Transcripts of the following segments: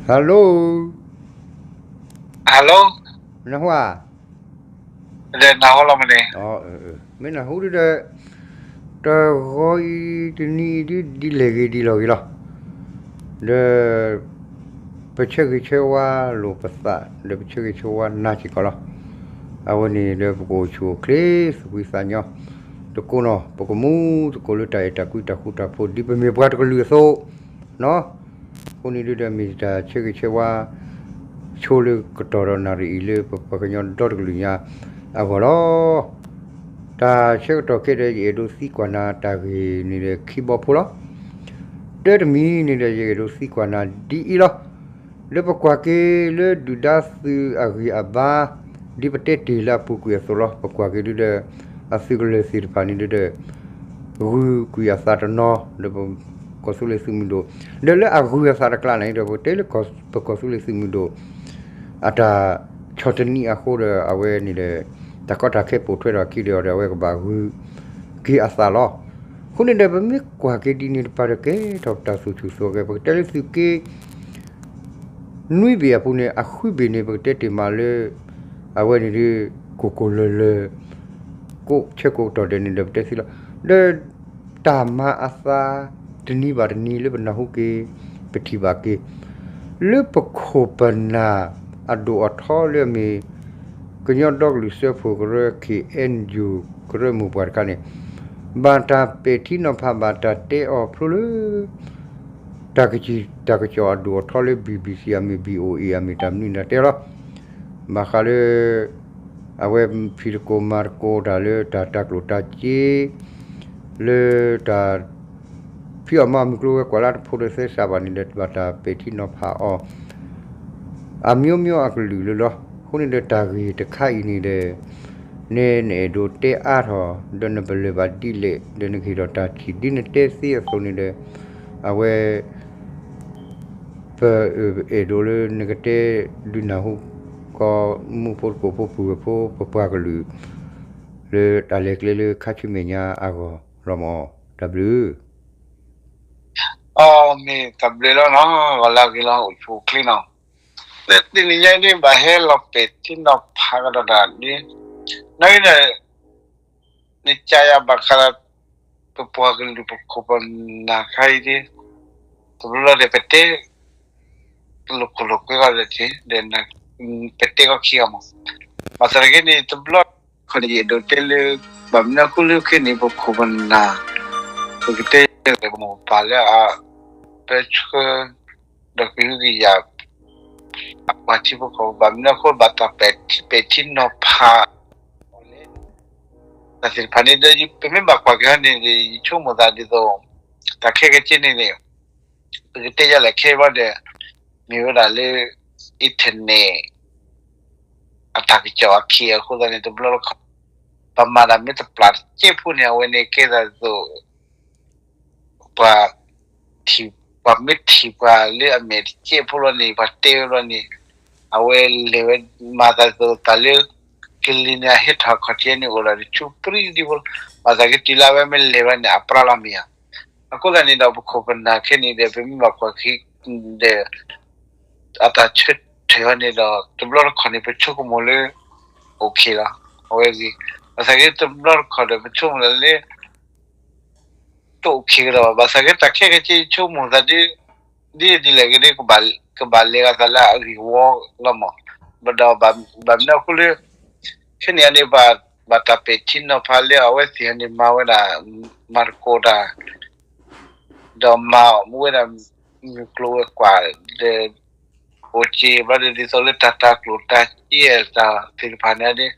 Hello, hello, နဟူဧါ, ဒီးနဟူလီၤမ့ၢ်န့ၣ်, မ့ၢ်နဟူဒုဒီး, တဂီၤအံၤတနံၤအံၤဒုဒ်လဲၣ်ဂ့ၤဒ်လဲၣ်ဂ့ၤလီၤ, ဒီး ပဆၢဂ့ၤဆၢဝါလိာ်ပသး ဒီးပဆၢဂ့ၤဆၢဝါနၤစ့ၢ်ကီးလီၤ. အဝဲန့ၣ်ဒီးပကအိၣ်ဆူၣ်အိၣ်ချ့ သူၣ်ဖှံသးညီ, တကိးနီၢ် ပကမူသကိးလၢတၢ်အဲၣ်တၢ်ကွံတၢ်ဃူတၢ်ဖိး ဒ်ပမ့ၢ်ပှၤတကလုာ်အသိး, အဃိန့ၣ်ဒုဒီးမ့ၢ်တၢ်ဆၢဂ့ၤဆၢဝါ ဆိလၢကတီၢ်ဒီးနၣ်ရံၣ်အံၤလၢပပှၤကညီဒီတကလုာ်ညါအဂီၢ်လီၤ. တၢ်ဆၢကတီၢ်ခဲအံၤဒီး ယအဲၣ်ဒိးသံကွၢ်နၤတၢ်ဂ့ၢ်န့ၣ်ဒီးခံဘီဖိလီၤ. တၢတမံၤန့ၣ်ဒီး ယအဲၣ်ဒိးသံကွၢ်နၤဒ်အံၤလီၤ. လၢပကွၢ်က့ၤလၢဒုၣ်ဒါသုးအဂံၢ်အဘါ ဒ်ပတဲတ့ၢ်လၢအပူၤကွံာ်အသိးလီၤ. ပကွၢ်က့ၤဒုဒီး အသုးကလၢၢ်သ့ၣ်တဖၣ်န့ၣ်ဒုဒီး ဂုာ်ကွံာ်အသးတနီၤ ဒီးပကီၢ်သူလ့ၤသုးမုၢ်ဒိၣ်, ဒီးလၢအဂုာ်အသးတကျါန့ၣ်ဒီး ပကတဲလၢပကီၢ်သူလ့ၤသုးမုၢ်ဒိၣ် အတၢ်ဆီၣ်တနံၤအဃိဒီး အဝဲန့ၣ်ဒီး တၢ်ကီတၢ်ခဲပိာ်ထွဲထီၣ်အခံဒီး အဝဲကဘၣ်ဂုာ်က့ၤအသးလီၤ. အဃိန့ၣ်ဒီး ပမ့ၢ်ကွၢ်က့ၤဒ်န့ၣ်တဖၣ်ဒီး ကဲထီၣ်ပတၢ်သူၣ်ဆူၣ်သးဂဲၤ ပကတဲလၢသုးက့ နွံဘ့ၣ်အပူၤန့ၣ် အဃုဘ့ၣ်န့ၣ် ပကတဲတ့ၢ်မးလၢ အဝဲန့ၣ်ဒု ကိၢ်ကိၢ်လၢၤလၢၤ ကိးဆၢကိးကတီၢ်ဒဲးန့ၣ်ဒီး ပတဲသ့လီၤ. ဒီးတၢ်မၤအသး တနံၤဘၣ်တနံၤလၢပနၢ်ဟူက့ၤ ပထံၣ်ဘၣ်က့ၤ လၢပခိၣ်ပနၢ်အဒိၣ်အထီလၢအမ့ၢ် ကညီဒီကလုာ်စၢဖှိၣ်ကရၢ ခ့ၣ်အဲၣ်ယူၣ် ကရၢမိၢ်ပှၢ်တခါန့ၣ် ဘၣ်တၢ်ပဲာ်ထံနီၤဖး ဘၣ်တၢ်တဲအီၤဖျိလၢ တၢ်ကစံၣ်တၢ်ကစီၣ်အဒိၣ်အထီလၢ ဘံၣ်ဘံၣ်စံၣ် အမ့ၢ် ဘံၣ်အိၣ်အ့ၣ် အမ့ၢ်တၢ်မနုၤနၢ်တဲလီၤ. ဘၣ်ဃးလၢ အဝဲဖံးသကိးမၤသကိးတၢ်လၢတၢ်တၢ်ကျိၣ်တၢ်စ့ လၢတၢ် ဖံးအီၣ်မၤအီၣ်မုၢ်ကျိၤဝဲၤကွာ်လၢတဖိဒီးသဲစးဘၣ်န့ၣ်ဒီး ဘၣ်တၢ်ပဲာ်ထံနီၤဖးအီၤ အမျိုးမျိုးအကလုာ်လၢလီၤ. အဃိန့ၣ်ဒီးတၢ်ဂ့ၢ်တခါအံၤန့ၣ်ဒီး နဲနအဲၣ်ဒိးတဲအါထီၣ် ဒီးနပလၢၢ်ဘၣ်ဒ်လဲၣ် ဒီးနကဟ့ၣ်ထီၣ်တၢ်ထံၣ်ဒ်နတဲသ့အသိးန့ၣ်ဒီး အဝဲ ပအဲၣ်ဒိးလၢနကတဲဒုးနၢ်ဟူ ကီမူဖိသကိးဖိပုၢ်ဝဲၢ်ဖိ ပပှၤကလုာ် လၢတၢ်လဲၤကျဲလၢခါဆူမဲာ်ညါအဂီၢ်လီၤမး. တၢ်ဘျုး အမ့ၢ်တၢ်ဘျုးလီၤနီၤ ဂီၤလၢအဂ့ၤလီၤ အိၣ်ဆူၣ်အိၣ်ချ့နီၤ တနံၤညါအံၤဒ်ဘၣ်ဟဲလီၤပဲာ်ထံနီၤဖးကဒီးတၢ်ဒ် နာ်က့ဒီး နကယၤဘၣ်ဃးဒီး ပပှၤကလုာ်ပခိၣ်ပနၢ်ခါအံၤဒ် တဘျီလီၤဒီးပတဲ လိာ်ခိၣ်လိာ်ကွဲကီၢ်ဒီး ဒီး ပတဲကီၢ်ခံဂၤမး ဘၣ်ဆၣ်တက့ၢ်န့ၣ် တဘျီခီန့ၣ် ယအဲၣ်ဒိးတဲလၢ ဘၣ်မနုၤအဃိလၢခဲအံၤန့ၣ် ပခိၣ်ပနၢ် ပကတဲလဲၣ် ပမိၢ်ပၢ်လၢအ ပၢဆှၢ ဒီးကဟုကယာ် အပှၤထံဖိကီၢ်ဖိ ဘၣ်မနုၤအဃိ ဘၣ်တၢ်ပဲာ်ထံပဲာ်ထံနီၤဖး အီၤလဲၣ် တၢ်သ့ၣ်တဖၣ်န့ၣ်ဒီး ပမ့ၢ်ဘၣ်ကွၢ်က့ၤဟီန့ၣ် ယဆိကမိၣ်သးဒ်သိး တၢ်ခဲကက့န့ၣ်န့ၣ် ပကတဲယၤလဲၣ်ခဲအံၤဘၣ်ဒီး မ့ၢ်ဝဲဒၣ်လၢ internet အတၢ်ကစီၣ်အခံအဃိသတးန့ၣ် တဘျီတခီၣ် ပမၤတၢ်မ့ၢ်တပျၢ်တကဲဖိန့ၣ် အဝဲန့ၣ်ကဲသးဒ်သိး ပှၤထံၣ် ပှၤမ့ၢ်ထံၣ်ပှၤလၢအမဲာ်တကဲဖိလီၤန့ၣ် ပှၤတဲဝဲလီၤန့ၣ် အဝဲလဲၤဝဲမၤသးဒ်သိးတၢ်လၢ ကလံၤန့ၣ်အဟဲထီၣ်ခီၣ်ထံးန့ၣ်အိၣ်လီၤ တဆူပြံဒ်ဖိလီၤ ဘၣ်သးကတုၤလၢအဝဲမ့ၢ်လဲၤဝဲန့ၣ် အပြါလီၤမ့ၢ်ဧါ. အဃိသတးန့ၣ်ဒီး ပခိၣ်ပနၢ်ခဲန့ၣ်ဒီး ပမ့ၢ်ဘၣ်ကွၢ်က့ၤဒီး အတၢ်ဆၢထၢၣ်အီၤန့ၣ်ဒီး တဘျီတခီၣ်န့ၣ် ပဆိကမိၣ်လၢ okay လီၤ အဝဲဂ့ၤ ဘၣ်ဆၣ်က့ တဘျီတခီၣ်ဒီး ပဆိကမိၣ်လၢ တအိၣ်ခံကဒီးဘၣ်. ဘၣ်ဆၣ်က့ တၢ်ခဲကက့ ယဆိကမိၣ်သးဒ် ဒ်ဒ်လဲၣ်ဂ့ၤဒ် ကဘၣ်လဲၤဂၤသးလၢအဂ့ၢ်ဝီလီၤမး. ဒီးဘၣ်မနုၤအဃိလၢ ခဲန့ၣ်န့ၣ် ဘၣ်တၢ်ပဲာ်ထံနီၤဖးလၢအဝဲသ့ၣ်န့ၣ် မၤဝဲဒၣ် မၤသကိးတၢ် ဒီးမၤဝဲဒၣ် မုၢ်ကျိၤဝဲၤကွာ်ဒီး အိၣ်က့ၤဘျီဒီး ဒ်သိးလၢတၢ်တၢ်ကျိၣ်တၢ်စ့တၢ်သ့ၣ်တဖၣ်န့ၣ်ဒီး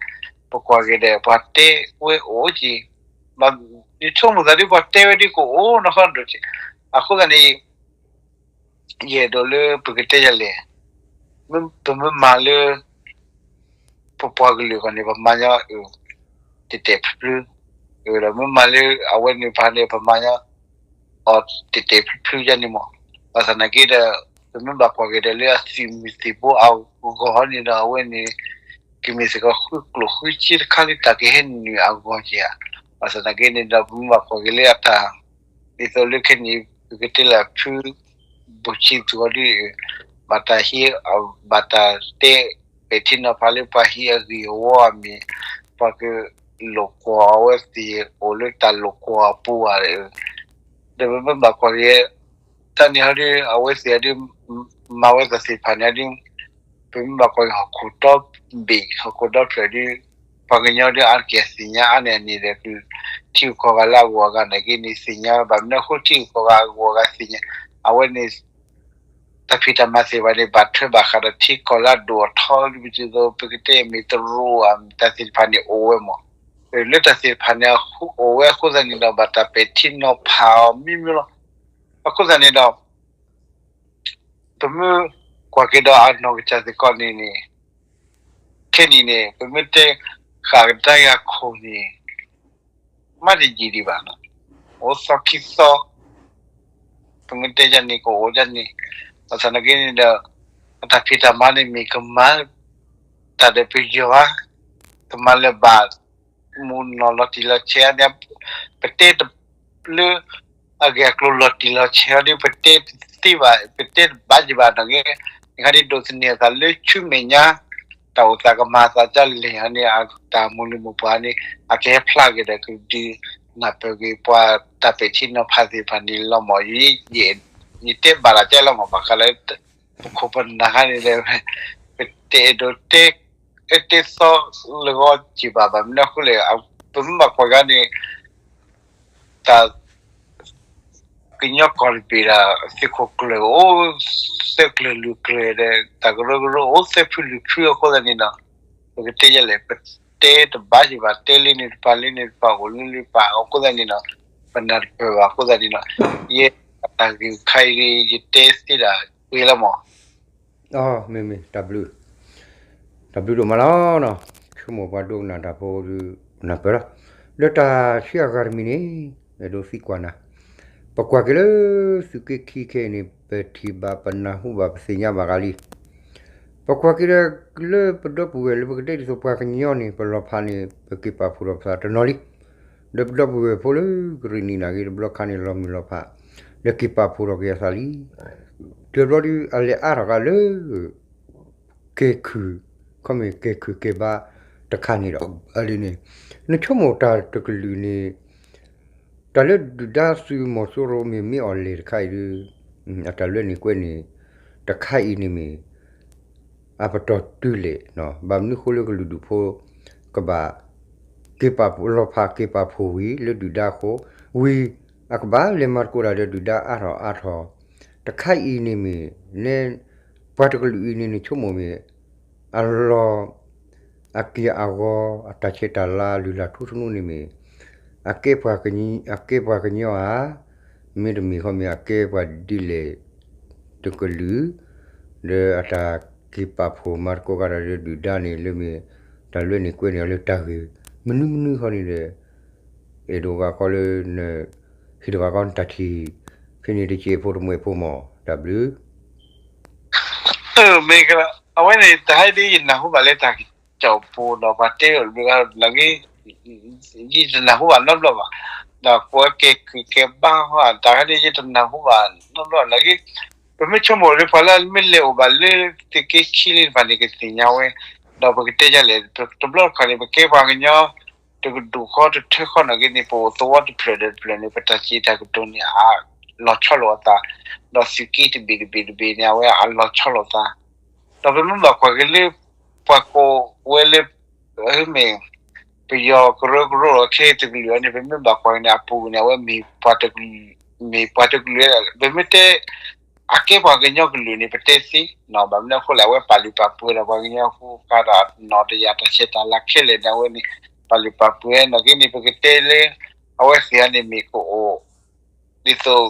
ပကွၢ်က့ၤဒီး ပှၤတဲဝဲအိၣ်က့ၤ ယဆိကမိၣ်သးဒ်ပှၤတဲဝဲဒ်ကအိၣ်နီၢ်ခီဒိၣ်က့ၤ အဃိသတးန့ၣ် ယအဲၣ်ဒိးလၢပကတဲယၤလဲၣ် ပမ့ၢ်မၤလၢ ပပှၤကလုာ်အဂီၢ်န့ၣ် ပမၤညီ တဲာ်တဲာ်ဖျုးဖျုး, ဒီးမ့ၢ်မၤလၢအဝဲန့ၣ်တဖၣ်န့ၣ် ပမၤညီအီၤတဲာ်တဲာ်ဖျုးဖျုးယါန့ၣ်မး. ဘၣ်ဆၣ်သနာ်က့ဒီး ပမ့ၢ်ဘၣ်ကွၢ်က့ၤဒီးလၢအသုးမုၢ်သံၣ်ဘိအဂီၢ်န့ၣ်ဒီး အဝဲန့ၣ် ကမ့ၢ်စ့ၢ်ကီးဃုကျိၣ်ဃုစ့တခါလၢတၢ်ကဟဲနုာ်အဂီၢ်က့ၤဧါ. ဘၣ်ဆၣ်သနာ်က့န့ၣ်ဒီး ပမ့ၢ်ဘၣ်ကွၢ်က့ၤလၢအတၢ် ဒ်သိးလၢခဲန့ၣ် ပကတဲလၢဖု ဘိၣ်ဆံသူအီၤဒ် ဘၣ်တၢ်ဟံး ဘၣ်တၢ်တဲ ပဲာ်ထံနီၤဖးလၢပှၤဟံးအဂ့ၢ်အဝီအမံၤ, ပှၤကလိာ်ကွီၢ်အဝဲသ့ၣ် အိၣ်လၢတၢ်လိာ်ကွီၢ်အပူၤဘၣ်. ဒီးပမ့ၢ်ဘၣ်ကွၢ်က့ၤ တၢ်န့ၣ်ဟီဒု အဝဲသ့ၣ်ဟီဒု မၤဝဲသ့ၣ်တဖၣ်န့ၣ်ဟီဒု ပမ့ၢ်ဘၣ်ကွၢ်က့ၤဟီၣ်ခိၣ်ဒီဘ့ၣ် ဟီၣ်ခိၣ်ဒီဖျၢၣ်ဒု ပှၤကညီဒု အါတက့ၢ်သ့ၣ်ညါအါန့ၢ်အန့ၣ်ဒီး ထံဂုၤကီၢ်ဂၤလၢအဂုၤအဂၤနာ်က့န့ၣ် သ့ၣ်ညါဝဲဘၣ်မနုၤအဃိ ထံဂုၤကီၢ်ဂၤအဂုၤအဂၤသ့ၣ်ညါ အဝဲန့ၣ် တၢ်ဖံးတၢ်မၤသ့ၣ်တဖၣ်န့ၣ် ဘၣ်ထွဲဘၣ်ဃးဒီးထံကီၢ်လၢအဒိၣ်အထီ ဒ်သိးပကတဲမ့ၢ်တရူးဧါ တၢ်သ့ၣ်တဖၣ်န့ၣ်အိၣ်ဝဲမး. လၢတၢ်သ့ၣ်တဖၣ်န့ၣ်အိၣ်ဝဲအဃိသတးန့ၣ်ဒီး ဘၣ်တၢ်ပဲာ်ထံနီၤဖးအီၤမ့ၢ်မ့ၢ်လီၤ. အဃိသတးန့ၣ်ဒီး ပမ့ၢ်ကွၢ်က့ၤဒီးအနီၢ်ကစၢ်စ့ၢ်ကီးန့ၣ်န့ၣ် ခဲနံၣ်န့ၣ် ပမ့ၢ်တဲဃာ်ကဒါက့ၤအခိၣ်န့ၣ် မ့ၢ်တယံာ်ဒံးဘၣ်နီၤ, အိၣ်သီခံသီ ပမ့ၢ်တဲဒ်န့ၣ် ကအိၣ်ဒ်န့ၣ်, ဘၣ်ဆၣ်သနာ်က့န့ၣ်ဒီး အတၢ်ဖံးတၢ်မၤန့ၣ်မ့ၢ်ကမၤ တၢ်ဒီးပယီၤဧါ, ကမၤလၢၤဘၣ် မုၢ်နီၢ်လီၤတံၢ်လီၤဆဲးဧါန့ၣ်, ပတဲတ လၢ အဂ့ၢ်အကျိၤလီၤတံၢ်လီၤဆဲးအီၤဒီး ပတဲတသ့ဘၣ် ပတဲတဘၣ်ယံၤဘၣ်နီၢ်ကီၢ်, နခါဒ်ဒိးသန့ၤအသးလၢဆူမဲာ်ညါ တၢ်အိၣ်သးကမၤသးဒ်လဲၣ်န့ၣ် အတၢ်မုၢ်လၢ်မုၢ်ပှၢ်န့ၣ် အကဟဲဖျါက့ၤဒီးကဒုးနၢ်ပၢၢ်က့ၤပှၤတၢ်ပဲာ်ထံနီၤဖးသ့ၣ်တဖၣ်န့ၣ်လီၤမး, ယ ယတဲဘၣ်လီၤကဲလီၤမး ဘၣ်ဃးလၢ ပခိၣ်ပနၢ်ခါန့ၣ်ဒီး ပတအဲၣ်ဒိးတဲ တဲသီလၢဂီၤက့ၤဘၣ် ဘၣ်မနုၤအဃိလဲၣ်, ပမ့ၢ်ဘၣ်ကွၢ်က့ၤန့ၣ် တၢ် ကညီကီၢ်တဘ့ၣ်ဒီး သုးခိၣ်ကျၢၢ်အိၣ်သၢကျၢၢ်လွံၢ်ကျၢၢ်ဒီး တၢ်ကရၢကရိအိၣ်သၢဖုလွံၢ်ဖုအဃိသတးန့ၣ်ဒီး ပကတဲယလဲၣ် ပတဲတဘၣ်ယံၤဘၣ် တဲလၢန့ၣ်တပၤလၢန့ၣ်တပၤ အိၣ်လၢလၢပၤအဃိသတးန့ၣ်ဒီး ပနၢ်တပၢၢ်ဘၣ်အဃိသတးန့ၣ်ဒီး ယဲတၢ်ဂ့ၢ်ခါအံၤ ယတဲသ့ဒၣ်ဝဲလီၤမး. မ့ၢ်မ့ၢ် တၢ်ဘျုး တၢ်ဘျုးဒိၣ်မးလီၤ. ဆိကမိၣ်ပှၤဒိကနၣ်တၢ်ဖိဒုး နၢ်ပၢၢ်လီၤ. လၢတၢ်ဆံးအဂၤတမံၤန့ၣ် အဲၣ်ဒိးသံကွၢ်နၤ, ပကွၢ်က့ၤလၢသုးက့ခံခဲအံၤန့ၣ် ပထံၣ်ဘၣ်ပနၢ်ဟူဘၣ်ပသ့ၣ်ညါဘၣ်ဂၤလံ. ပကွၢ်က့ၤဒီးလၢပဒီပုၢ်ဝဲၢ်လၢပကတဲဒ်သိး ပှၤကညီန့ၣ် ပလီၤဖးန့ၣ် ပက့ၤပာ်ဖှိၣ်ထီၣ်ပသးတနီၤလံ. ဒီးပဒီပုၢ်ဝဲၢ်ဖိလၢကရံၣ်နံၣ်နာ်က့ တဘျီခါန့ၣ် လီၤမုၢ်လီၤဖး လၢက့ၤပာ်ဖှိၣ်ထီၣ်က့ၤအသးလံ. တဘျီဒုး အလဲၤအါထီၣ်ဃာ်လၢ ကဲၤခုၣ် ခီမ့ၢ်ကဲၤခုၣ်ကဲၤဘါတခါန့ၣ်ဒီး အလံန့ၣ် နဆိကမိၣ်တၢ်တကလုာ်န့ၣ် တၢ်လၢဒုၣ်ဒါသုးမီၤစိရိၤမ့ၢ်မ့ၢ်အီၤလဲၣ်တခါအံၤဒီး အတၢ်လွဲန့ၣ်ကွဲန့ၣ် တခါအံၤန့ၣ်မ့ၢ် အပတီၢ်တုၤလဲၣ်, ဘၣ်မနုၤဃိလၢကလုာ်ဒူၣ်ဖိ ကဘၣ် က့ၤပာ်ဖှိၣ်လီၤဖးက့ၤပာ်ဖှိၣ်ဝံၤလၢဒုၣ်ဒါအဃိ ဝံၤ အကဘၣ်လဲၤမၤသကိးတၢ်ဒီးဒုၣ်ဒါအါထီၣ်အါထီၣ် တခါအံၤန့ၣ်မ့ၢ် နဲ ပှၤတကလုာ်အံၤန့ၣ် နဆိကမိၣ်မ့ၢ် အလီၢ် အက့ၢ်အဂီၤ အတၢ်ဆဲးတၢ်လၤ လုၢ်လၢ်ထူသနူန့ၣ်မ့ၢ် အကဲပှၤက အကဲပှၤကညီဧါ, မ့တမ့ၢ်ခီမ့ၢ် အကဲပှၤဒ်လဲၣ်တကလုာ်, ဒီးအတၢ်က့ၤပာ်ဖှိၣ်မၤသကိးကဒီးဒီးဒုၣ်ဒါန့ၣ် လၢမ့ၢ် တၢ်လွဲန့ၣ်ကွဲန့ၢ်အီၤလၢတၢ်ဂ့ၢ် မနုၤမနုၤခီန့ၣ်ဒီး အဲၣ်ဒိးဂၤကီလၢန ဟ့ၣ်ဒိးဂၤကီနတၢ်ထံၣ် ဖဲန့ၣ်တက့ၢ်ဖိတမှဲၣ်ဖိမး တၢ်ဘျုး မ့ၢ်ကလီၤ အဝဲန့ၣ် တဟါဒ်ယနၢ်ဟူဘၣ်လၢတၢ်ကစီၣ်ပူၤဒီးပှၤတဲအီၤတဘျုးဂၤနာ်က့ ယတနၢ်ဟူဘၣ်နီတဘျီဘၣ်, ဒီးပှၤကဲၤခုၣ်ကဲၤဘါဃီ တၢ်ဂၤဒ်ယတနၢ်ဟူဘၣ်နီတဘျီနာ်က့, ပမ့ၢ်ဆိကမိၣ်လၢပှၤလၢမ့ၢ်လဲၤအိၣ်ဘၣ်လၢသုးက့ခံလံတဖၣ်န့ၣ် ကသ့ၣ်ညါဝဲ, ဒီးပကတဲယလဲၣ် တဘျီတခီၣ်န့ၣ် ပကဲပှၤကညီ တကဒိၣ်ဃီတထၢဃီနာ်က့န့ၣ် ပအိၣ်သဝီတဖျၢၣ်ဒီးတဖျၢၣ်န့ၣ် ပတၢ်စံးတၢ်ကတိၤန့ၣ် အလီၤဆီလိာ်အသး, ဒီးသုးက့တဘ့ၣ်တဘ့ၣ်တဘ့ၣ်န့ၣ် အဝဲအလီၤဆီလိာ်သး, ဒီးပမ့ၢ်ဘၣ်ကွၢ်က့ၤလၢ ပှၤကိးဝဲလၢ မ့ၢ် ပယီၤကရၢကရိလီၤခဲအံၤတကလုာ်အံၤန့ၣ် ပမ့ၢ်ဘၣ်ကွၢ်က့ၤန့ၣ် အပူၤန့ၣ် အဝဲမ့ၢ်ပှၤတကလုာ် မ့ၢ်ပှၤတကလုာ် ပမ့ၢ်တဲ အကဲပှၤကညီကလုာ်န့ၣ် ပတဲသ့, ဘၣ်မနုၤအဃိလဲၣ် အဝဲပာ်လုၢ်ပာ်ပှ့ၤဒီးပှၤကညီဖိဃါဒီးနီၢ်တယၤတၢ်ဆဲးတၢ်လၤခဲလၢာ်န့ၣ် အဝဲန့ၣ် ပာ်လုၢ်ပာ်ပှ့ၤနာ်က့န့ၣ် ပကတဲလၢ အဝဲသ့ၣ်အံၤန့ၣ်မ့ၢ်ကအိၣ် ဒ်သိး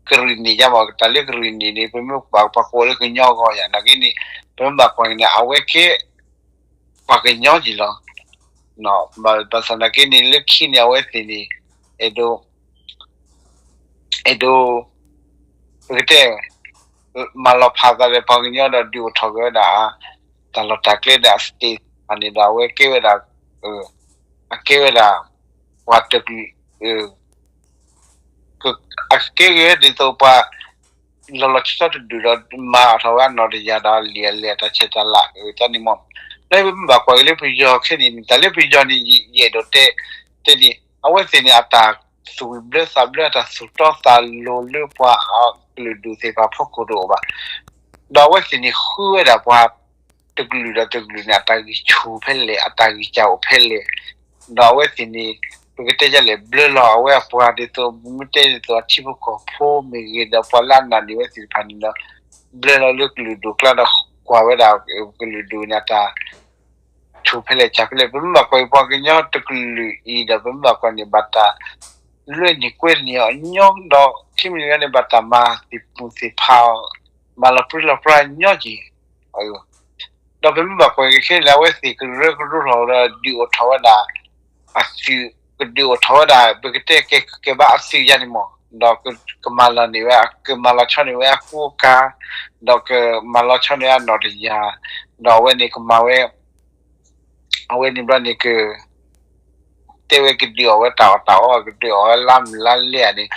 ကရံၣ်နံၣ်ယါမး တၢ်လၢကရံၣ်နံၣ်န့ၣ် ပမ့ၢ်ပာ်ပှၤကိးလၢကညီဂီၢ်ယါနာ်က့န့ၣ် ပမ့ၢ်ဘၣ်ကွၢ်က့ၤန့ၣ် အဝဲကဲ ပှၤကညီက့ၤလီၤ. ဘၣ်ဆၣ်သနာ်က့န့ၣ် လၢခံန့ၣ် အဝဲသ့ၣ်န့ၣ် အဲၣ်ဒိး အဲၣ်ဒိး ပကတဲ မၤလီၤဖးသးဒီးပှၤကညီဒီး ဒုးအိၣ်ထီၣ်က့ၤဝဲဒၣ် တၢ်လီၢ်တၢ်ကျဲဒီး အ state န့ၣ်ဒီး အဝဲကဲဝဲဒၣ် အကဲဝဲဒၣ် ပှၤတကလုာ် အကဲဝဲဒ်သိးပှၤ လီၤလီၤဆီဆီတဒူၣ်ဒီး မၤအီၣ်ထီၣ်ဝဲအနီၣ်တယၢ်ဒီး လံာ်အလဲၢ်အတၢ်ဆဲးတၢ်လၤအတၢ်န့ၣ်မး. လၢပမ့ၢ်ဘၣ်ကွၢ်က့ၤလၢပယီၤခဲန့ၣ်န့ၣ် တၢ်လၢပယီၤန့ၣ် ယအဲၣ်ဒိးတဲ တဲဒ်အံၤ အဝဲသ့ၣ်န့ၣ် အတၢ်သူၣ်ဘျၢသးဘျၢ အတၢ်သူၣ်တီသးလိၤလၢပှၤကလုာ်ဒူၣ်သ့ၣ်တဖၣ်ဖီခိၣ်တအိၣ်ဘၣ်. ဒီးအဝဲသ့ၣ်န့ၣ်ဃုဝဲဒၣ်ပှၤ တကလုာ်ဒီးတကလုာ်န့ၣ် အတၢ်ဂံၢ်ဆူၣ်ဖဲလဲၣ် အတၢ်ဂံၢ်စၢ်အိၣ်ဖဲလဲၣ်. ဒီးအဝဲသ့ၣ်န့ၣ် ပကတဲဒ်လဲၣ် ဘျၢလီၤအဝဲအပှၤဒ်သိး ပမ့ၢ်တဲဒ်သိးအထံဖိကီၢ်ဖိမ့ၢ်ဂ့ၤ ဒီးပှၤလၢအနာ်န့ၢ်ဝဲသ့ၣ်တဖၣ်န့ၣ်ဒီး ဘျၢလီၤလၢကလုာ်ဒူၣ်ကျါဒီး ကွၢ်ဝဲဒၣ်ကလုာ်ဒူၣ်န့ၣ် အတၢ် ဆူၣ်ဖဲလဲၣ်စၢ်ဖဲလဲၣ်. ပမ့ၢ်ဘၣ်ကွၢ်အံၤ ပှၤကညီတကလုာ်အံၤဒီး ပမ့ၢ်ဘၣ်ကွၢ်န့ၣ် ဘၣ်တၢ်လွဲၢ်န့ၢ်ကွဲန့ၢ်အီၤညီ ဒီးခံမံၤတဂၤန့ၣ် ဘၣ်တၢ်မၤသ့ၣ်မုၢ်သ့ၣ်ဖးအီၤ မၤလီၤပြံလီၤပြါညီက့ၤ ဒီးပမ့ၢ်ဘၣ်ကွၢ်က့ၤခဲလၢာ် အဝဲသ့ၣ်ကရၢကရိထီၣ်ဒီး ဒုးအိၣ်ထီၣ်ဝဲဒၣ် အသုး ကဒုးအိၣ်ထီၣ်ဝဲဒၣ် ပကတဲကဲဘၣ်အသုးယါန့ၣ်မး ဒီးကမၤလီၤန့ၢ်ဝဲ ကမၤလီၤဆီန့ၢ်ဝဲအကူအကၤ ဒီးကမၤလီၤဆီန့ၢ်အနီၣ်တယၢ် ဒီးအဝဲန့ၣ်ကမၤဝဲ အဝဲန့ၣ်ဘျီန့ၣ်က တဲဝဲကဒုးအီၣ်ဝဲတၢ်အီၣ်တၢ်အီ ကဒုးအီၣ်ဝဲလါမုၢ်လါလဲၢ်န့ၣ် ဒီး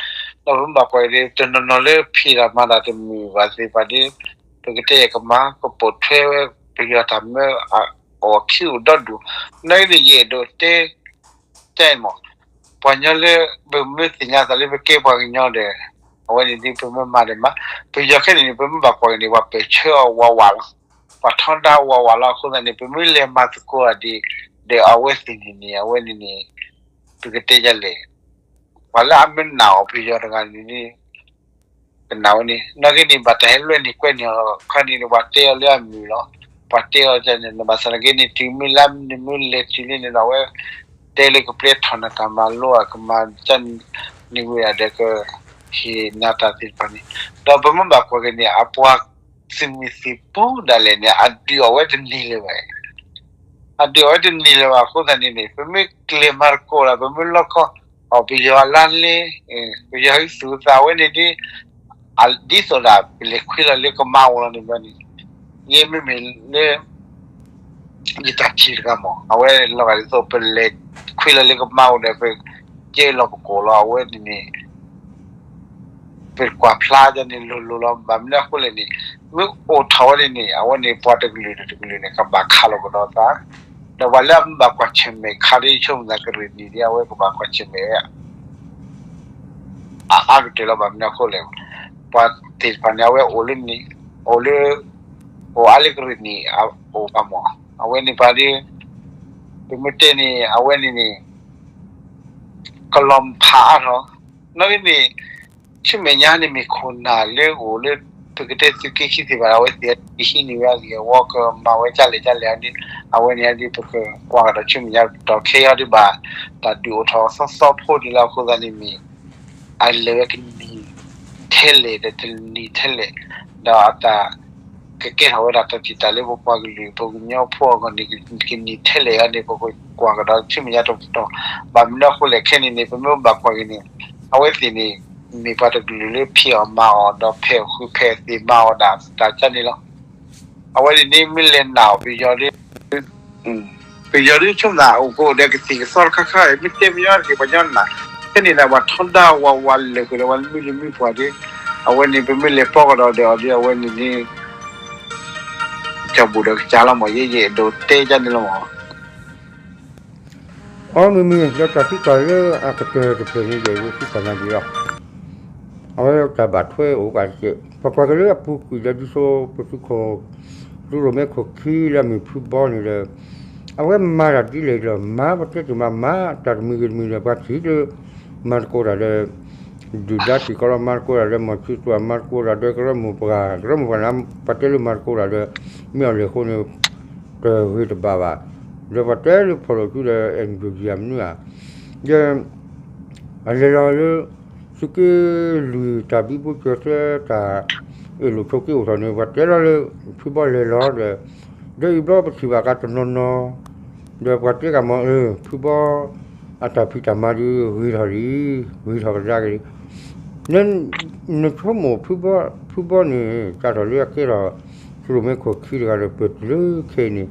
ပမ့ၢ်ဘၣ်ကွၢ်က့ၤ တနီၤနီၤလၢဖံးတၢ်မၤတၢ်တမုာ်ဘၣ်သ့ၣ်တဖၣ်ဒီး ပကတဲကမၤ ကပိာ်ထွဲဝဲပယီၤတၢ်မၢအအိၣ်ခံအိၣ်ဒီဒူၣ် နာ်က့န့ၣ် ယအဲၣ်ဒိးတဲ တဲမး ပှၤကညီလၢ ပမ့ၢ်သ့ၣ်ညါသးလၢပကဲပှၤကညီဒီး အဝဲန့ၣ်ဒ် ပမ့ၢ်မၤဒီးမၤ ပယီၤခဲန့ၣ်န့ၣ် ပမ့ၢ်ဘၣ်ကွၢ်က့ၤန့ၣ် ပှၤပၢၢ်ဆၢအီၤဝးဝးလီၤ. ပှၤထီဒါဝးဝးလီၤအဃိသတးန့ၣ် ပမ့ၢ်လဲၤမၤသကိးအီၤဒ် ဒီးအဝဲသ့ၣ်န့ၣ်န့ၣ် အဝဲန့ၣ်န့ၣ် ပကတဲဒ်လဲၣ် ပှၤလၢအမ့ၢ်နာ်အီၤပယီၤတဂၤန့ၣ်န့ၣ် ကနာ်ဝဲန့ၣ် နာ်က့န့ၣ် ဘၣ်တၢ်ဟဲလွဲၢ်န့ၢ်ကွဲန့ၢ်အီၤခါန့ၣ်န့ၣ် ပှၤတဲအီၤလၢအမုာ်လီၤ. ပှၤတဲအီၤန့ၣ် ဘၣ်ဆၣ်နာ်က့န့ၣ် တုၤမ့ၢ်လၢနမ့ၢ်လဲၤတုၤလံန့ၣ်ဒီး အဝဲတဲလၢကပျဲထီၣ်နတၢ်မၤလိဧါ ကမၤကန့ၢ်ဝဲဒၣ်ဒီးကဟ့ၣ်နၤတၢ်သ့ၣ်တဖၣ်န့ၣ် ဒီးပမ့ၢ်ဘၣ်ကွၢ်က့ၤန့ၣ် အပှၤသုးမုၢ်သံၣ်ဘိဒၣ်လဲာ်န့ၣ် အဒုးအီၣ်ဝဲတန့ၢ်လၢၤဘၣ် အဒုးအီၣ်ဝဲတန့ၢ်လၢၤဘၣ်အဃိသတးန့ၣ်န့ၣ် ပမ့ၢ်ကျဲၤမၤသကိးဒီး ပမ့ၢ်လီခီအီၤ ပယီၤအလါလဲ ပယီၤဟံးသူၣ်သးဝဲန့ၣ်ဒ် ဒ်သိးဒၣ် ပလဲၤခွံလီၤလၢကမါအိၣ်လီၤန့ၣ်ဘျီန့ၣ် ယဲမ့မ့ၢ်လၢ ယတၢ်ထံၣ်တဂၤမး အဝဲလီၤဂာ်ဒ်သိး ပလဲၤခွံလီၤလၢကမါအိၣ်ဒီး ပကဲလီၤပကိာ်လီၤ အဝဲန့ၣ်န့ၣ် ပကွၢ်ဖျါဒ်န့ၣ်လိၤလိၤလီၤ. ဘၣ်မနုၤအဃိလဲၣ်န့ၣ် မ့ၢ်အိၣ်ထီၣ်ဝဲဒ်န့ၣ် အဝဲန့ၣ် ပှၤတကလုာ်ဒီးတကလုာ်န့ၣ် ကဘၣ်ခးလိာ်ကဒီးသး ဒီးပှၤလၢအမ့ၢ်ဘၣ်ကွၢ်ဆၢၣ်မဲာ်ခါဒ် ဆိကမိၣ်သးကရ့ၣ်နံၣ်ဒ် အဝဲကဘၣ်ကွၢ်ဆၢၣ်မဲာ်ဝဲ အအါကတၢၢ်လီၤ. ဘၣ်မနုၤအဃိလဲၣ် ပှၤသ့ၣ်တဖၣ်န့ၣ် အဝဲအိၣ်လၢန့ၣ် အိၣ်လၢ အိၣ်အါလၢကရ့ၣ်နံၣ်အအိၣ်ဘၣ်မး အဝဲန့ၣ်ပှၤဒ် ပမ့ၢ်တဲန့ၣ် အဝဲန့ၣ်န့ၣ် ကလီၤဖးအါထီၣ် နာ်က့န့ၣ် ဆူမဲာ်ညါန့ၣ် မ့ၢ်ခိၣ်နၢ်လၢအိၣ်လၢ ပကတဲသုးက့ခံသ့ၣ်တဖၣ် အဝဲသ့ၣ်ဟံးန့ၢ်ဝဲအဂ့ၢ်အဝီ ကမၤဝဲဒ်လဲၣ်ဒ်လဲၣ်ဒ် အဝဲန့ၣ်ဒ် ပကကွၢ်ကဒီးဆူမဲာ်ညါ ပတီၢ်ခဲအံၤဒ်ဘၣ် တၢ်ဒုးအိၣ်ထီၣ်သီသီဖိဒ်လၢအဃိသတးန့ၣ်မ့ၢ် အလဲၤဝဲကနံၤထဲလဲၣ်ဒီးတနံၤထဲလဲၣ် ဒီးအတၢ် ကကဲထီၣ်ဝဲဒၣ်တၢ်တံာ်တာ်လၢပပှၤကလုာ် ပကညီဖိအဂီၢ်န့ၣ် ကနံၤထဲလဲၣ်အံၤန့ၣ် ပကကွၢ်ကဒီးဆူမဲာ်ညါတပတီၢ် ဘၣ်မနုၤအဃိလဲၣ် ခဲန့ၣ်န့ၣ် ပမ့ၢ်ဘၣ်ကွၢ်က့ၤန့ၣ် အဝဲသ့ၣ်န့ၣ် မ့ၢ်ပှၤတကလုာ်လၢဖံးအီၣ်မၤအီၣ်ဒီးဖဲးဃုဖဲးသ့ၣ်မၤအီၣ်ဒၣ်တၢ်ကန့ၣ်လီၤ. အဝဲန့ၣ်န့ၣ် မ့ၢ်လဲၤနာ်အီၤပယီၤဒ် ပယီၤဒ်ဆိကမိၣ်သးအိၣ်ကအိၣ်ဒီးကသံၣ်ကသီတခါခါ မ့ၢ်တဲပယီၤတက့ၢ် ပှၤကညီနာ် ဖဲန့ၣ်ဒီးပှၤထီဒါဝးဝးလၢာ်ဃုာ်ဒီးပှၤလၢမုၢ်လၢမုၢ်ပှၢ်ဒ် အဝဲန့ၣ် ပမ့ၢ်လဲၤပီကဒီးဒီးအီၤဒ် အဝဲန့ၣ်န့ၣ် ကၠီၤဘူၣ်ဒီးကစၢ်လီၤမး ယဲယအဲၣ်ဒိးတဲဒ်န့ၣ်လီၤမး အီ မ့မ့ၢ် ဒီးတၢ်သံကွၢ်လၢအကတၢၢ်တဖျၢၣ်န့ၣ် ယအဲၣ်ဒိးသံကွၢ်နၤဒ်လီၤ. အဝဲတၢ်ဘၣ်ထွဲအိၣ်ဘၣ်တက့ၢ် ပကွၢ်က့ၤလၢအပူၤကွံာ်ဒီးဒ်သိးပသုးခိၣ် သုးရိၣ်မဲခိၣ်ခံလၢအမ့ၢ်ဖုဘီန့ၣ်ဒီး အဝဲမၤတၢ်ဒ်လဲၣ်ဒီး မၤပတဲတ့ၢ်မး မၤတၢ်တမံၤဂ့ၤတမံၤဒီး ပှၤထံၣ်လၢ မၤသကိးတၢ်ဒီး ဒုၣ်ဒါထံၣ်ကီးလီၤ မၤသကိးတၢ်ဒီး မီၢ်ဆံးသူၣ် မၤသကိးတၢ်ဒီး ကရၢမိၢ်ပှၢ် ကရၢမိၢ်ပှၢ်န့ၣ် ပှၤတဲလၢမၤသကိးတၢ်ဒီး မ့ၢ်အီၤလဲၣ်အဃိန့ၣ် တဂ့ၤတဘၣ်ဘၣ် ဒီးပှၤတဲလၢဖီၣ်လိာ်စုဒီး အဲၣ်နူၣ်ဒိၣ်ယံၤမနုၤဧါ ဒီး အလဲၤလီၤလၢ သုးက့လွံၢ်တၢ်ဘံဘူကၠီၤသဲ တၢ်အ့ၣ်လိာ်ဆိးက့အိၣ်ထီၣ်န့ၣ် ပှၤတဲလီၤလၢ ဖုဘီလဲၤလီၤဒီး ဒီးအံၤဘျီပထံၣ်ဘၣ်ကါတနီၤနီၤ ဒီးပှၤတဲကါမီၤ အၢ ဖုဘီ အတၢ်ဖံးတၢ်မၤဒုးဂ့ၤထီၣ်လံ ဂ့ၤထီၣ်ကဒါက့ၤလံ နဆိကမိၣ် ဖုဘီန့ၣ် စးထီၣ်လၢအကဲထီၣ် သုးရိၣ်မဲခိၣ်ခံတဂၤဒီး ပတုၤလၢခဲအံၤန့ၣ်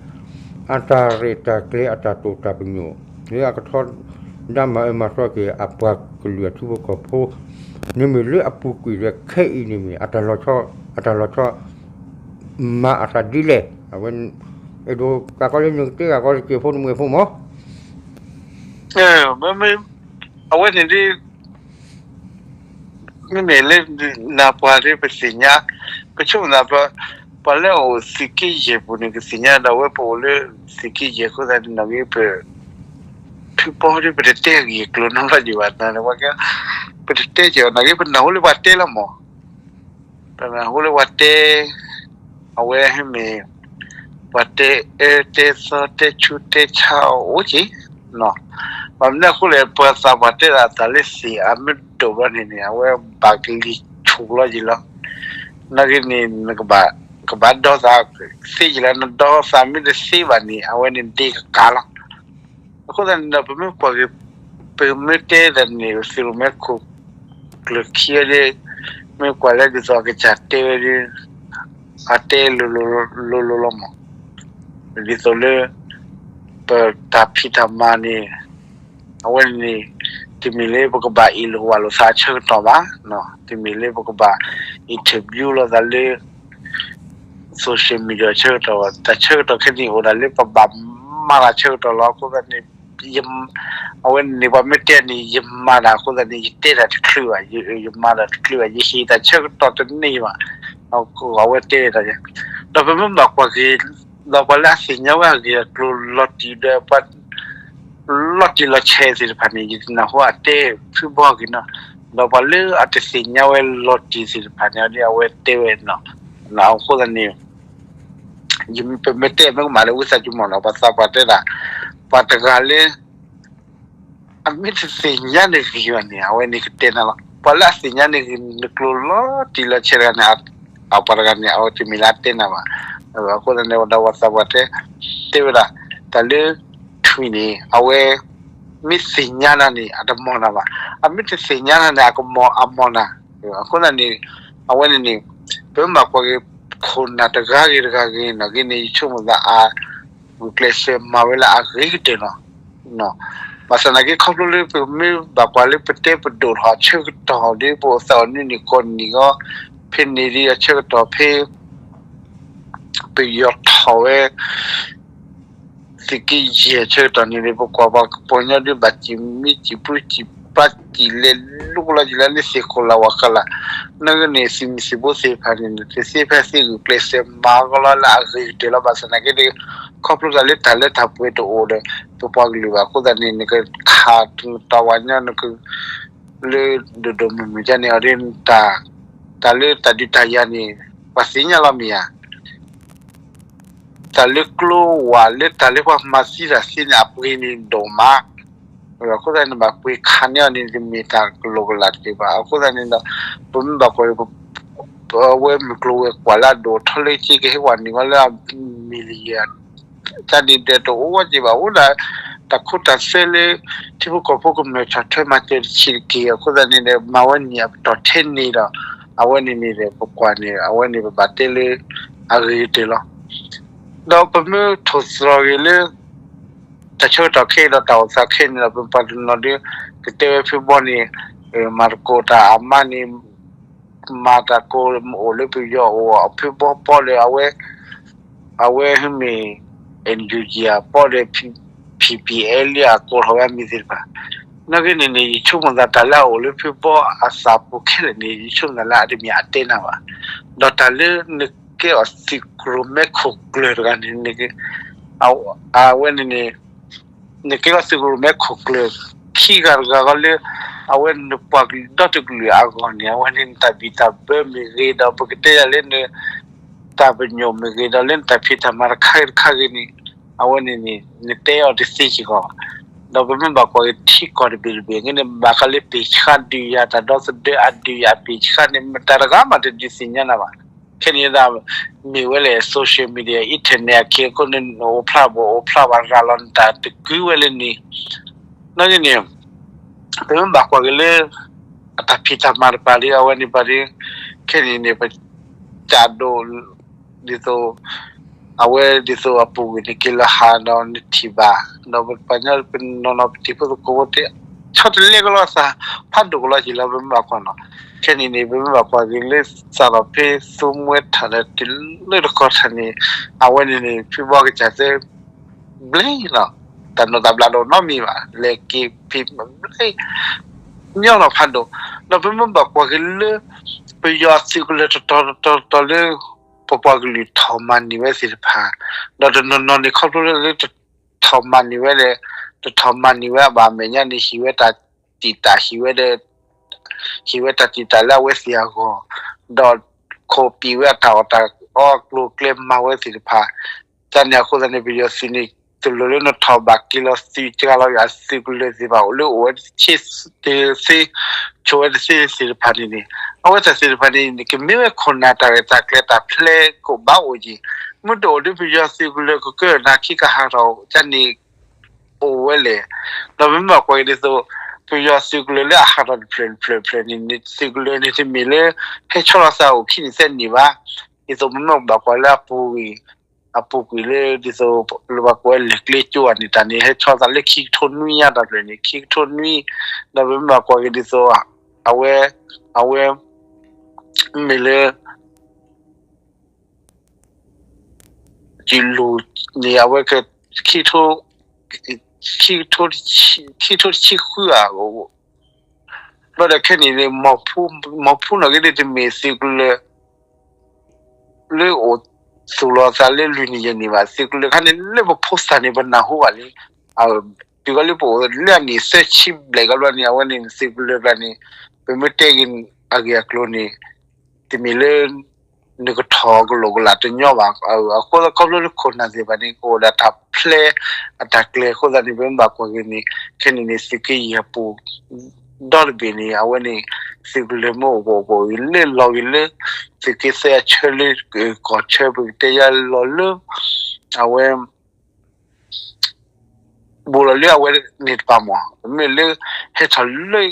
အတၢ်ရဲၣ်တၢ်ကျဲၤ အတၢ်တိာ်တၢ်ပညိၣ် လၢအကထီဒါမၤအၢမၤသီက့ၤ အပှၤကလုာ်အထံဖိကီၢ်ဖိ နမ့ၢ်လၢအပူၤကွံာ်ဒီးခဲအံၤန့ၣ်မ့ၢ် အတၢ်လီၤဆီ အတၢ်လီၤဆီ မၤအသးဒ်လဲၣ်. အဝဲ အဲၣ်ဒိးကးကီလၢနကတဲဂၤကီလၢက့ၤဖိတမုၢ်ဖိမၢ်. မ့မ့ၢ် အဝဲန့ၣ်ဒ် မ့မ့ၢ်လၢနပှၤဒ်ပသ့ၣ်ညါ ပဆိကမိၣ်သး ပှၤလၢအအိၣ်သုးက့ယဲၢ်ပူၤန့ၣ် ကသ့ၣ်ညါဒီး အဝဲပအိၣ်လၢသုးက့ယဲၢ်အဃိသတးန့ၣ် နီၣ်ဂံၢ်ပ ဖုဘီဒ်ပတတဲဂ့ၢ်ကျိၤနီတဘျီက့ၤဘၣ် ပတတဲက့ၤအီၤ နီၣ်ဂံၢ်ပနၢ်ဟူလၢပှၤတဲလီၤမၢ်. ပနၢ်ဟူလၢပှၤတဲ အဝဲမ့ၢ် ပှၤတဲအၢတဲသီတဲဆူးတဲဆါအီၤ အိၣ်က့ၤ ဘၣ်မနုၤအဃိလဲၣ် ပှၤသးပှၢ်တဲဒၣ်တၢ်လၢသ့ၣ်အမ့ၢ်ဒိၣ်ဘျီန့ၣ်န့ၣ် အဝဲဘၣ်ကလံၤဆူၣ်လီၤက့ၤလီၤ. နာ်က့န့ၣ် နကဘၣ် ကဘၣ်ဒီသးသ့က့ၤလီၤ နဒီသးမ့ၢ်တသ့ဘၣ်န့ၣ် အဝဲန့ၣ်ဒ့ကကးလီၤ. အဃိသတးန့ၣ်ဒီး ပမ့ၢ်ကွၢ်က့ၤ ပမ့ၢ်တဲတၢ်န့ၣ် သုးရိၣ်မဲခိၣ်ကျၢၢ်ခံဂၤဒ် မ့ၢ်ကွၢ်လၢဒ်သိးအကစၢ်တဲဝဲဒ် အတဲလိၤလိၤလီၤမၢ်. ဒ်သိးလၢ ပတၢ်ဖံးတၢ်မၤန့ၣ် အဝဲန့ၣ် တမ့ၢ်လၢပကဘၣ်အ့ၣ်လိာ်ဝးလိာ်သးအဆၢကတီၢ်ဘၣ်, တမ့ၢ်လၢပကဘၣ် interview လိာ်သးလၢ social media ဆၢကတီၢ်ဘၣ်, တၢ်ဆၢကတီၢ်ခဲအံၤန့ၣ် အိၣ်ဒၣ်လၢပဘၣ်မၤတၢ်ဆၢကတီၢ်လီၤ. အဃိသတးန့ၣ် အဝဲန့ၣ်ပှၤမ့ၢ်တဲန့ၣ် ယမၤတၢ်အဃိသတးန့ၣ် ယတဲတၢ်တချုးဘၣ်, ယမၤတၢ်တချုးဘၣ်, ယဟ့ၣ်တၢ်ဆၢကတီၢ်တန့ၢ်ဘၣ်, အဝဲတဲတၢ်, ဒီးပမ့ၢ်ဘၣ်ကွၢ်က့ၤ ဒီးပှၤလၢအသ့ၣ်ညါဝဲအဂ့ၢ်အကျိၤလီၤတံၢ်ဒီး ပှၤ လီၤတံၢ်လီၤဆဲးသ့ၣ်တဖၣ်န့ၣ် ယတနၢ်ဟူအတဲဖုဘီက့ၤနီၤ, ဒီးပှၤလၢအတသ့ၣ်ညါဝဲလီၤတံၢ်သ့ၣ်တဖၣ်န့ၣ် အဝဲတဲဝဲနီၤ, အဃိသတးန့ၣ် ပမ့ၢ်တဲမ့ၢ်ကမၣ်လၢဝံသးစူၤမၢ်နီၤ, ပှၤသးပှၢ်တဲဒၣ် ပှၤတဂၤလၢ အမ့ၢ်တသ့ၣ်ညါနဂ့ၢ်ဘၣ်န့ၣ် အဝဲန့ၣ်ကတဲနၤလီၤ. ပှၤလၢအသ့ၣ်ညါနဂ့ၢ် နကျိၤလီၤတံၢ်လီၤဆဲးတဂၤန့ၣ် အပှၤတဂၤန့ၣ် အဝဲတမ့ၢ်လၢအတဲနၤဘၣ်. အဃိသတးန့ၣ် ဒီးပှၤသးပှၢ်တဲ တဲဝဲဒၣ် တၢ်လၢထွံၣ်န့ၣ် အဝဲ မ့ၢ်သ့ၣ်ညါနၤန့ၣ် အတမၤနၤဘၣ်. အမ့ၢ်တသ့ၣ်ညါနၤန့ၣ် အကမၤအမၤနၤ. အဃိသတးန့ၣ် အဝဲန့ၣ်န့ၣ် ပမ့ၢ်ဘၣ်ကွၢ်က့ၤ ခိၣ်နၢ်တဂၤဂ့ၤတဂၤဂ့ၤ နာ်က့န့ၣ် ယဆိကမိၣ်သးအ ဂုာ်ကျဲးစၢးမၤဝဲလၢအဂ့ၤကတၢၢ်လီၤ. ဘၣ်ဆၣ်နာ်က့ ခီဖျိလၢပမ့ၢ်ဘၣ်ကွၢ်လၢပတဲပဒိၣ်ထီၣ်အဆၢကတီၢ်ဒီး ပအိၣ်သးအီၤနွံနံၣ်ဃိးနံၣ်ဂီၢ် ဖဲန့ၣ်ဒီးအဆၢကတီၢ်ဖဲ ပယီၤထီၣ်ဝဲ သုးက့ယဲၢ်ဆၢကတီၢ်န့ၣ်ဒီး ပကွၢ်ပှၤကပီၤညီဒုးဘၣ်စံၣ်မံစံၣ်ပျုစံၣ်ပျၢ်စံၣ်လဲၤလိၤလီၤက့ၤလၢသ့ၣ်ခိၣ်လၢဝၤဃၢလၢ်, နာ်က့န့ၣ် သုးမုၢ်သံၣ်ဘိသ့ၣ်တဖၣ်န့ၣ် တသ့ဖဲသ့ဂုာ်ကျဲးစၢးမၤကလီလၢအဂ့ၤကတၢၢ်လီၤ. ဘၣ်ဆၣ်နာ်က့ဒီး ခီဖျိသးလၢတၢ်လၢတၢ်ပှဲၤတအိၣ်ဒီး ပပှၤကလုာ်ဘၣ်အဃိသတးန့ၣ် နကခးတၢ်ဝၤညီနက လၢဒိၣ်ဒိၣ်မုၢ်မုၢ်န့ၣ်အီၤဒီး တၢ်လၢတၢ်ဒုးတၢ်ယၤန့ၣ် ပှၤသ့ၣ်ညါလီၤမ့ၢ်ဧါ. တၢ်လၢကျိဝဲလၢတၢ်လၢပှၤမၤသံတၢ်သ့န့ၣ် အပှ့ၤန့ၣ်ဒိၣ်မး, အဃိသတးန့ၣ် ဘၣ်ပှ့ၤခးန့ၢ်အီၤန့ၣ် တမ့ၢ်တၢ်ကလိာ်ကလးတက့ၢ်ဘၣ်. အဃိသတးန့ၣ်ဒီး ပမ့ၢ်ဘၣ်ကွၢ် ပဝဲမုၢ်ကျိၤဝဲၤကွာ်လၢအဒိၣ်ထီၣ်လၢက့ကဟဲဝဲန့ၣ်ဝဲလၢ အမံၤလံယၤ တၢ်ဒ်ဒီးတအိၣ်ဝဲက့ဘၣ် အိၣ်ဒၣ် တၢ်ခိတၢ်သွဲလၢ ထံဖိကီၢ်ဖိကမၢၢ်ဆီၣ်ထွဲမၤစၢၤတဆံးတက့ၢ်. အဃိသတးန့ၣ်ဒီး မၤဝဲန့ၣ်အပတီၢ်ထဲန့ၣ်ဒီး အဝဲန့ၣ်န့ၣ်ဒီး ပကွၢ်န့ၣ် အဝဲန့ၣ်ပဘၣ်တဲလၢ အဂ့ၤကတၢၢ်လီၤ. ဒီးပမ့ၢ်ထိၣ်သတြီၤဂ့ၤလၢ တၢ်ဆၢကတီၢ်ခဲအံၤဒီးတၢ်အိၣ်သးခဲအံၤန့ၣ်ဒီး ပပှၤတနီၤဒီး ကတဲဝဲဖုဘီန့ၣ် မၤသကိးတၢ်အမါန့ၣ် မၤတၢ်ကိးအိၣ်လၢပယီၤအိၣ် အဖုဘီပီဒီးအဝဲ အဝဲမ့ၢ် NUG အပီဒီး PPLA အကိးထီၣ်ဝဲအမံၤသ့ၣ်တဖၣ်. နာ်က့န့ၣ်န့ၣ် ယဆိကမိၣ်သးတၢ်လၢအအိၣ်လၢဖုဘီအသးပူၤခဲလၢာ်န့ၣ် ယဆိကမိၣ်သးလၢအတမ့ၢ်အတဲနၤဘၣ်. ဒီးတၢ်လၢနကဲအီၤသုးကရူၢ်မဲခိၣ်ကျၢၢ်တဂၤန့ၣ် အဝဲန့ၣ်န့ၣ် နကဲထီၣ်သုးကရူၢ်မဲခိၣ်ကျၢၢ် ခံဂၤတဂၤဃီလၢ အဝဲနပှၤကလုာ်ဒီတကလုာ်အဂီၢ်န့ၣ် အဝဲန့ၣ်နတၢ်ဘံၣ်တၢ်ဘၢမ့ၢ်ဂ့ၤ ဒီးပကတဲယၤလၢန တၢ်ပညိၣ်မ့ၢ်ဂ့ၤ ဒီးလၢနတၢ်ဖံးတၢ်မၤတခါဂ့ၤတခါဂ့ၤန့ၣ် အဝဲန့ၣ်န့ၣ် နတဲအီၤတသ့စ့ၢ်ကီးဘၣ်. ဒီးပမ့ၢ်ဘၣ်ကွၢ်က့ၤထံကီၢ်တဘ့ၣ်တဘ့ၣ်န့ၣ် ဘၣ်ဃးလၢပ့ၢ်ဆှါဒုးယၤ တၢ်ဒီသဒၢအဒုးယၤ အပ့ၢ်ဆှါန့ၣ် တၢ်တဂၤမးတဒုးသ့ၣ်ညါနၤဘၣ်. ခဲန့ၣ်ဒၣ် မ့ၢ်ဝဲလဲၣ် social media internet အခံအခိၣ်န့ၣ် နအိၣ်ဖျါဘၣ်အိၣ်ဖျါဘၣ်ရၤလီၤ နတၢ်တကုဝဲလၢန့ၣ် နာ်က့န့ၣ် ပမ့ၢ်ဘၣ်ကွၢ်က့ၤလၢ အတၢ်ဖံးတၢ်မၤတဖၣ်ဒီး အဝဲန့ၣ်ပှၤဒီး ခဲန့ၣ်န့ၣ် ပကးဒိၣ် ဒ်သိး အဝဲဒ်သိးအပူၤကွံာ်န့ၣ် က့ၤလီၤဟးဒီးနထံၣ်ဘၣ် ဒီးပပှၤကညီပနီၢ်နီၢ်ပတံၤဖိသကိးဖိတဲ ဆီတလဲကလီၤသး ဖးဒိၣ်ကလီၤက့ၤလီၤ ပမ့ၢ်ဘၣ်ကွၢ်နီၤ. ခဲန့ၣ်န့ၣ် ပမ့ၢ်ဘၣ်ကွၢ်က့ၤလၢ စးထီၣ်ဖဲသူမွဲထၣ်ဒီးတုၤလၢတခီထၣ်န့ၣ် အဝဲန့ၣ်န့ၣ် ဖုဘီကစၢ်သၢ ဘျဲနီၤ, တၢ်နိးတၢ်ဘျးတအိၣ်နီတမံၤဘၣ်, လဲၤက့ၤဖံးဘျဲ ညီနီၤဖးဒိၣ်. ဒီးပမ့ၢ်ဘၣ်ကွၢ်က့ၤလၢ ပယီၤသုးကလၢၤတတီၤတတီၤတတီၤလၢ ပပှၤကလုာ်ထီၣ်မၤန့ၢ်ဝဲသ့ၣ်တဖၣ်, ဒီးတနီၤနီၤန့ၣ် ခီဖျိလၢ တထီၣ်မၤန့ၢ်ဝဲဒီး တထီၣ်မၤန့ၢ်ဝဲအဘၣ်အမဲာ်ညါန့ၣ် ဟံးဝဲတၢ်တံာ်တာ် ဟံးဝဲ ဟံးဝဲတၢ်တံာ်တာ်လၢအဝဲသ့ၣ်အဂီၢ်, ဒီးခိးပံာ်ဝဲအတၢ်အီၣ်တၢ်အီအကျိၤအကျဲမၤဝဲသ့ၣ်တဖၣ်, တၢ်န့ၣ်အဃိသတးန့ၣ် ပယီၤသုးန့ၣ် တလိၣ်လၢနထီၣ်ဘၣ်က့ၤလီၤသုးကလီၤ အသုးကလၢၤသ့ၣ်တဖၣ်အိၣ်လၢအိၣ်ဝဲတဆ့ တသ့ ဆိးဝဲတသ့သ့ၣ်တဖၣ်န့ၣ်န့ၣ် အဝဲတၢ်သ့ၣ်တဖၣ်န့ၣ်န့ၣ် ကမ့ၢ်ဝဲခိၣ်နၢ်တၢ်ရဲၣ်တၢ်ကျဲၤတၢ်ဖျဲးကဘၣ်အိၣ်က့ၤ, မ့ၢ်တအိၣ်ဒီးပယီၤသုးကလၢၤကကၢၢ်နၤခံကဟးထီၣ်ကန့ၣ် အိၣ်ဝဲလဲၣ်. ဒီးပမ့ၢ်ဘၣ်ကွၢ်က့ၤဒ်သိး ပယီၤသုးကလၢၤလၢအဟးထီၣ်တဖျၢၣ်တဖျၢၣ်တဖျၢၣ်န့ၣ်န့ၣ် သုးကလၢၤန့ၣ်တမ့ၢ်လၢ ဟဲဆီလီၤသးအိၣ်ခံနံၣ်သၢနံၣ်ဘၣ်. ဒ်သိးပမ့ၢ်ဘၣ်ကွၢ်လၢအပူၤကွံာ် အပူၤကွံာ်လၢဒ်သိး လၢပှၤကိးဝဲလဲၤကျဲကၠိအန့ၣ်တၢ်န့ၣ် ဟဲဆီလီၤသးလၢခံကထိနွံညါတဖျၢၣ်န့ၣ် ခံကထိနွံ, ဒီးပမ့ၢ်ဘၣ်ကွၢ်က့ၤဒ်သိး အဝဲ အဝဲ မ့ၢ်လၢ ကလူၤန့ၣ် အဝဲ ခံကထိ ခံကထိ ခံကထိတဆံဃုဧါ, ဘျီဒီးခဲန့ၣ်န့ၣ် မီၤဖူနီၣ်ဂ့ၤဒ်တမ့ၢ်သုးကလၢၤ လၢအိၣ်သူၣ်လီၤသးလၢလွံၢ်နံၣ်ယဲၢ်နံၣ်ဘၣ်, သုးကလၢၤခါန့ၣ် လၢပဖိသၣ်န့ၣ် ပနၢ်ဟူဘၣ်လံ. တုၤကီလၢပအိၣ်လၢအနံၣ်သၢဆံဘျဲၣ်ကဘျီန့ၣ် အဝဲန့ၣ်သုးကလၢၤကျါန့ၣ် ပမ့ၢ်တဲဂ့ၤအဂ့ၢ်အကျိၤန့ၣ် တမ့ၢ်လၢ နကထီၣ်ကလိာ်ကလာ်တညီဘၣ်. အဃိသတးခီဖျိလၢခိၣ်နၢ်သ့ၣ်တဖၣ်န့ၣ် ကအိၣ်ဒီးတၢ်ဖျဲးအတၢ်ကျဲၤအဃိသတးန့ၣ် ပမ့ၢ်ဘၣ်ကွၢ်က့ၤန့ၣ် ခဲန့ၣ်န့ၣ် သုးက့ယဲၢ်ပူၤ ဒီတဘ့ၣ်န့ၣ် အဝဲန့ၣ် သုးကလၢၤမ့ၢ်အိၣ်ကအိၣ်ကအိၣ်ဂ့ၤလၢလီၤဂ့ၤလၢ သုးက့သၢအဆၢလၢ ကီၢ်ဆၢပကတဲယါလီၤလၢ အဝဲ ဘူးလီၤလၢအဝဲန့ၣ်တပၤမး, မ့ၢ်လၢ ဟဲထီၣ်လၢ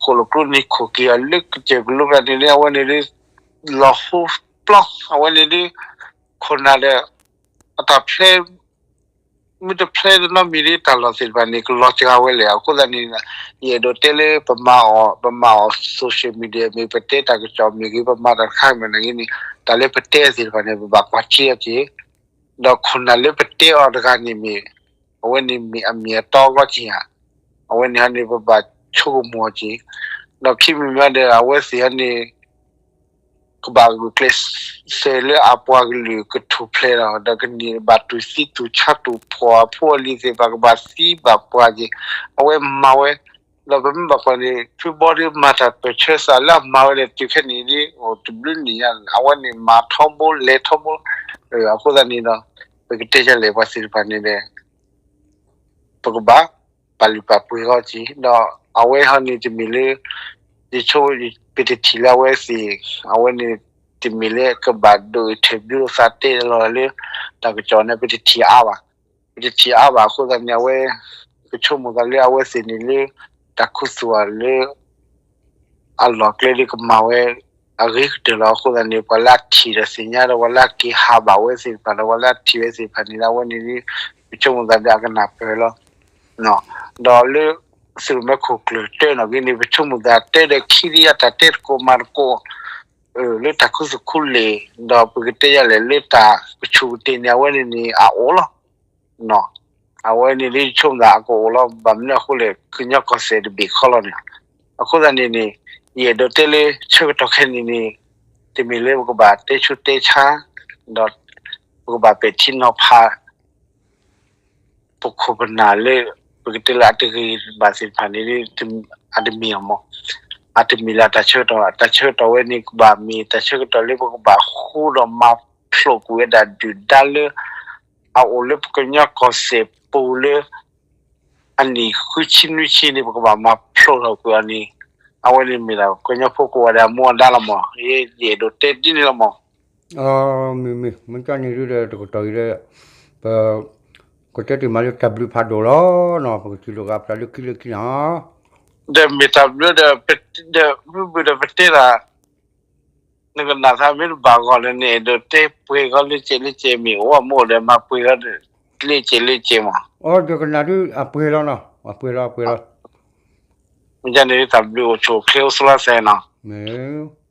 ဃိၣ်လိာ်ကျိန့ၣ်ခိၣ်က့ၤအီၤလၢကစၢၢ်ကလိကျါန့ၣ်လၢအဝဲန့ၣ်လၢ လီၤဟိပျီ အဝဲန့ၣ်လၢ ခိၣ်နၢ်ဒီး အတၢ်ဖျဲး မ့ၢ်တဖျဲးတနီတမံၤလၢတၢ်လီၢ်သ့ၣ်တဖၣ်န့ၣ် ကလီၤစှၤဝဲလဲၣ်. အဃိသတးန့ၣ် ယအဲၣ်ဒိးတဲလၢပမၤအီၤ ပမၤအီၤ social media မ့ၢ်ပတဲတၢ်ကစီၣ်မ့ၢ်ဂ့ၤ ပမၤတၢ်တခါမ့ၢ်ဂ့ၤန့ၣ် တၢ်လၢပတဲသ့ၣ်တဖၣ်န့ၣ် ပဘၣ်ကွၢ်ထံအီၤက့ၤ ဒီးခိၣ်နၢ်လၢပတဲအီၤတဂၤန့ၣ်မ့ၢ် အဝဲန့ၣ်မ့ၢ်အမ့ၢ်အတီဂီၢ်က့ၤဧါ, အဝဲန့ၣ်ဟီန့ၣ် ပဘၣ်ဆိကမိၣ်က့ၤ, ဒီးခံမံၤမံၤဒီး အဝဲသ့ၣ်ဟီန့ၣ် ကဘၣ်ဂုာ်ကျဲးစၢးလၢအပှၤကလုာ်ကထူၣ်ဖျဲးလီၤ, ဒီးကန့ၢ်ဘၣ်တူၢ်သံတူၢ်ဆါတူၢ်ဖှီၣ်အဖိအလံၤသ့ၣ်တဖၣ် ကဘၣ်သံဘၣ်ပှၢ်က့ၤ, အဝဲမၤဝဲ ဒီးပမ့ၢ်ဘၣ်ကွၢ်န့ၣ် ဖုဘီဒီးမၤတၢ်ပၢၢ်ဆၢသးလၢအမၤဝဲန့ၣ် တုၤခဲနံၣ်ဒ်အိၣ်တဘျုးနံၣ်ညါ အဝဲန့ၣ်မၤထီဘိလဲၤထီဘိ, အဃိသတးန့ၣ်ဒီး ပကတဲဒ်လဲၣ်ပှၤသ့ၣ်တဖၣ်န့ၣ်ဒီး ပကဘၣ် ပာ်လုၢ်ပာ်ပှ့ၤအီၤက့ၤ, ဒီးအဝဲဟီန့ၣ်တမ့ၢ်လၢ ယဆိ ပတထံၣ်လၢအဝဲသ့ၣ် အဝဲန့ၣ် တမ့ၢ်လၢကဘၣ်ဒိး interview သးတဲလီၤလၢ တၢ်ကစီၣ်န့ၣ် ပတထံၣ်အါဘၣ်, ပတထံၣ်အါဘၣ်အဃိသတးန့ၣ် အဝဲ ကဆိကမိၣ်သးလၢအဝဲသ့ၣ်န့ၣ်လၢ တၢ်ခူသူၣ်အလၢ အလီၢ်ကျဲဒ်ကမၤဝဲ အဂ့ၤကတၢၢ်လီၤ. အဃိသတးန့ၣ် ပှၤလၢအထံၣ်ဒီးသ့ၣ်ညါဒီး ပှၤလၢအက့ၤဟးဘၣ်ဝဲသ့ၣ်တဖၣ်ဒီး ပှၤလၢအထံၣ်ဝဲသ့ၣ်တဖၣ်န့ၣ် အဝဲန့ၣ် ပဆိကမိၣ်သးဒီးအကနၢ်ပၢၢ်လီၤ. ဒီးလၢ သုးမီၤခိၣ်ကျၢၢ်တၢ်နီၣ်ဂံၢ်န့ၣ် ပဆိကမိၣ်သးတဲဒီးခံဒံးအတၢ်တဲတကိးမၤတကိး လၢတၢ်ခူသူၣ်ခူလ့ၣ် ဒီးပကတဲယၤလဲၣ်လၢတၢ်ကဆူၣ်ကတ့ၢ်န့ၣ် အဝဲန့ၣ်န့ၣ် အအိၣ်လီၤ. အဝဲန့ၣ်ဒ်ဆိကမိၣ်သးအကအိၣ်လီၤ. ဘၣ်မနုၤအဃိလဲၣ် ကညီကီၢ်စဲၣ်တဘ့ၣ်ဃီလီၤန့ၣ်. အဃိသတးန့ၣ်န့ၣ် ယအဲၣ်ဒိးတဲလၢဆၢကတီၢ်ခဲအံၤန့ၣ် တမ့ၢ်လၢပကဘၣ်တဲဆူးတဲဆါ ဒီး ပကဘၣ်ပဲာ်ထံနီၤဖး ပခိၣ်ပနၢ်လၢ ပကတဲလၢအတဂ့ၤဘၣ်သ့ၣ်တဖၣ်န့ၣ် အတမ့ၢ်အမး, အတမ့ၢ်လၢတၢ်ဆၢကတီၢ်, တၢ်ဆၢကတီၢ်ဝဲန့ၣ် ကဘၣ်မ့ၢ်တၢ်ဆၢကတီၢ်လၢပကဘၣ်ဃူဒီးမၤဖျိးကွံာ်ဝဲဒၣ်ဒုၣ်ဒါလၢ အအိၣ်လၢပကညီကီၢ်စဲၣ်ပူၤလၢ အနံၣ်ဃုဆံနွံဆံန့ၣ် ပကဘၣ်မၤဖျိးထီၣ်ကွံာ်အီၤန့ၣ် အဝဲန့ၣ်မ့ၢ်ဒၣ်ကညီဖိကိးဂၤဒဲးအမူအဒါလီၤမး. ယအဲၣ်ဒိးတဲဒ်န့ၣ်လီၤမး. မ့ၢ်မ့ၢ် မ့ၢ်ကန့ၣ်ဒုဒီးတကတီၢ်အံၤဒီး ပ ကတဲတ့ၢ်မးလၢတၢ်ဘျုးဖးဒိၣ်လီၤနီၤ, ပကစံးလိာ်က့ၤပသးလၢခံလၢခံနီၤ. ဒီးမ့ၢ်တၢ်ဘျုးဒီး ဒီးမ့ၢ်ဘၣ်ဒီးပတဲတၢ် နကနၣ်သးမ့ၢ်တဘၣ်ဂီၢ်လၢန့ၣ် အဲၣ်ဒိးတဲပှဲၤဂီၤလၢကဲးလၢကဲးမ့ၢ်အိၣ်အမိၢ်ဒီးမၤပှဲၤဂီၤလၢကဲးလၢကဲးမး. အိၣ်ဒီးကနၣ်ဒု အပှဲၤလီၤနီၤ, အပှဲၤလီၤ အပှဲၤလီၤ. မ့ၢ်န့ၣ် တၢ်ဘျုးအိၣ်ဆူၣ်အိၣ်ချ့အိၣ်ဆူၣ်လီၤစဲနီၤ, မ့ၢ်